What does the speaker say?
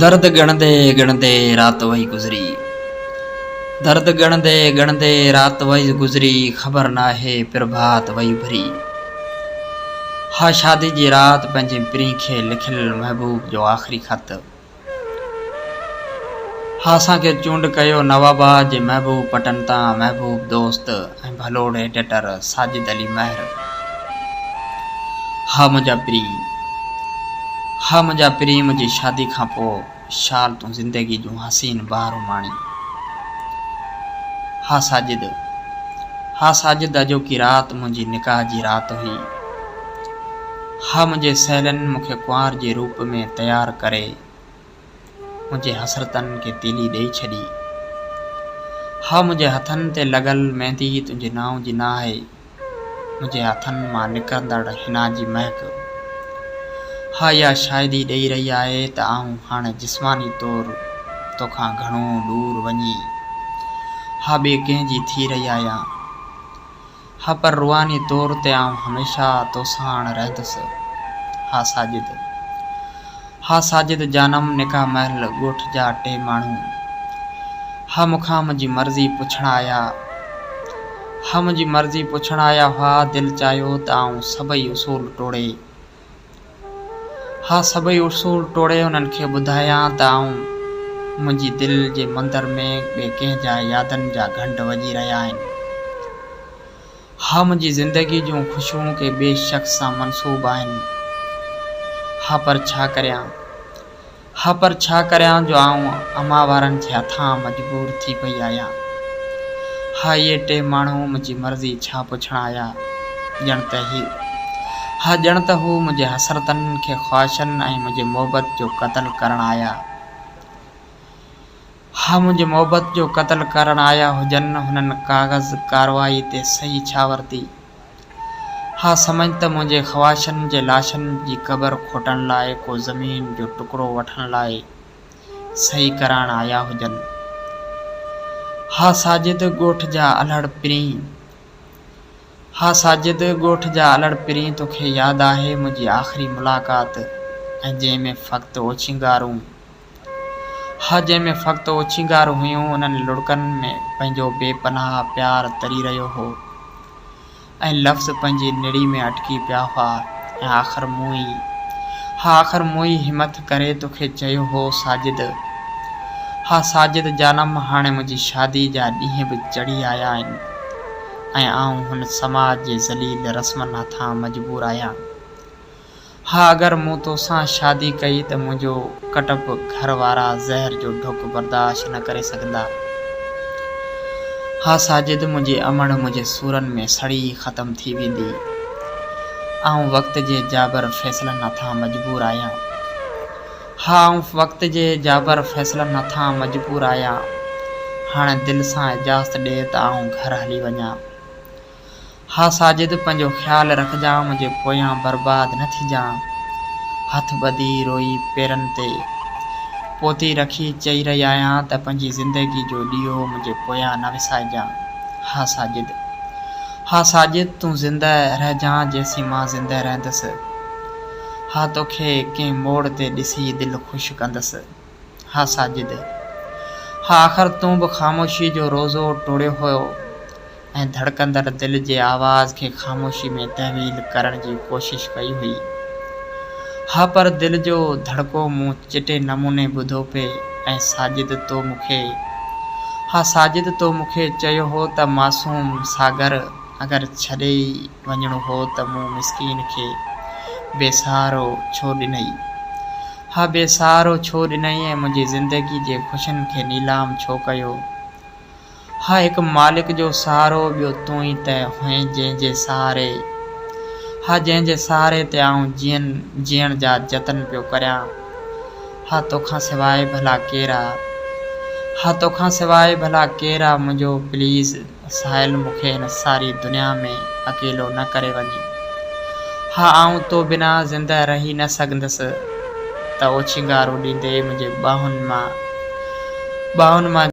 درد ڳڻندي ڳڻندي رات وئي گذري. درد ڳڻندي ڳڻندي رات وئي گذري خبر ناهي پرڀات وئي اڀري. ها شادي جي رات پنهنجي پرين کي لکيل محبوب جو آخري خط. ها اسان کي چونڊ ڪيو نواباد جي محبوب پٽن تان محبوب دوست ۽ ڀلوڙ ايڊيٽر ساجد علي مهر. ها منهنجا پرين. ها منهنجا پرين منهنجي شادي کان پوء شال تون زندگي جون حسين بهارون ماڻين. ها ساجد. ها ساجد اڄوڪي رات منهنجي نڪاح جي رات هئي. ها منهنجي سهيلين مون کي ڪنوار جي روپ ۾ تيار ڪري منهنجي حسرتن کي تيلي ڏئي ڇڏي. ها منهنجي هٿن تي لڳل ميندي تنهنجي نانء جي نه آهي. منهنجي هٿن مان نڪرندڙ حنا جي مهڪ. ها اها شاهدي ڏئي رهي آهي ته آئون هاڻ جسماني طور توکان گهڻو ڏور وڃي ها ٻئي ڪنهن جي ٿي رهي آهيان. ها پر روحاني طور تي آئون هميشه توساڻ رهندس. ها ساجد. ها ساجد جانم نڪاح مهل ڳوٺ جا ٽي ماڻهو ها مون کان منهنجي مرضي پڇڻ آيا. ها منهنجي مرضي پڇڻ آيا هئا دل چاهيو ته آئون سڀئي اصول ٽوڙي ها سڀئي اصول ٽوڙي انهن کي ٻڌايان ته آئون منهنجي دل جي مندر ۾ ٻئي ڪنهن جا يادن جا گهنڊ وڄي رهيا آهن. ها منهنجي زندگي جون خوشيون ڪنهن ٻئي شخص سان منسوب آهن. ها پر ڇا ڪريان. ها پر ڇا ڪريان جو آئون امان وارن جي هٿان مجبور ٿي پئي آهيان. ها اهي ٽي ماڻهو منهنجي مرضي ڇا پڇڻ آيا. ڄڻ ته هي ها ڄڻ ته هو منهنجي حسرتن کي خواهشن ۽ منهنجي محبت جو قتل ڪرڻ آيا. ها منهنجي محبت جو قتل ڪرڻ آيا هجن هنن ڪاغذ ڪارروائي تي صحيح ڇا ورتي؟ ها سمجهه ته منهنجي خواهشن جي لاشن جي قبر کوٽڻ لاء ڪو زمين جو ٽڪرو وٺڻ لاء صحيح ڪرائڻ آيا هجن. ها ساجد ڳوٺ جا الهڙ پرين. ها ساجد ڳوٺ جا الهڙ پرين توکي ياد آهي منهنجي آخري ملاقات ۽ جنهن ۾ فقط اوڇنگارون. ها جنهن ۾ فقط اوڇنگارون هيون انهن لڙڪن ۾ پنهنجو بي پناهه پيار تري رهيو هو ۽ لفظ پنهنجي نڙي ۾ اٽڪي پيا هئا ۽ آخر مون ئي ها آخر مون ئي همٿ ڪري توکي چيو هو ساجد ها ساجد جانم هاڻي منهنجي شادي جا ڏينهن به چڙهي آيا آهن ۽ آئون هن سماج جي ذليل رسمن هٿان مجبور آهيان. ها اگر مون توسان شادي ڪئي ته منهنجو ڪٽب گهر وارا زهر جو ڍڪ برداشت نه ڪري سگهندا. ها ساجد منهنجي امڙ منهنجي سورن ۾ سڙي ختم ٿي ويندي. آئون وقت جي جابر فيصلن هٿان مجبور آهيان. ها آئون وقت جي جابر فيصلن هٿان مجبور آهيان. هاڻي دل سان اجازت ڏي ته آئون گهر هلي وڃان. ها ساجد پنهنجو خيال رکجان منهنجي پويان برباد نه ٿجان. هٿ ٻڌي روئي پيرن تي پوتي رکي چئي رهي آهيان ته پنهنجي زندگي جو ڏيئو منهنجي پويان نه وسائجان. ها ساجد. ها ساجد تون زنده رهجان جيسين مان زنده رهندس. ها توکي ڪنهن موڙ تي ڏسي دل خوش ڪندس. ها ساجد. ها آخر تون به خاموشي جو روزو ٽوڙيو هيو. ۽ ڌڙڪندڙ دل جي آواز کي خاموشي ۾ تحويل ڪرڻ جي ڪوشش ڪئي هئي. ها پر دل جو ڌڙڪو مون چٽي نموني ٻڌو پئي ۽ ساجد تو مون کي ها ساجد تو مون کي چيو هو ته معصوم ساگر اگر ڇڏي ئي وڃڻو هو ته مون مسڪين کي بي سهارو ڇو ڏنئي؟ ها بي سهارو ڇو ڏنئي ۽ منهنجي زندگي جي خوشين کي نيلام ڇو ڪيو؟ ها هڪ مالڪ جو سهارو ٻيو تون ئي ته هئين جنهن جي سهاري ها جنهن جي سهاري تي آئون جيئن جيئڻ جا جتن پيو ڪريان ها توکان سواء ڀلا ڪير آ ها توکان سواء ڀلا ڪير آ منهنجو پليز ساحل مون کي هن ساري دنيا ۾ اڪيلو نه ڪري وڃ ها آئون تو بنا زنده رهي نه سگهندس ته اوڇنگارون ڏيندي منهنجي ٻانهن مان ٻانهن مان.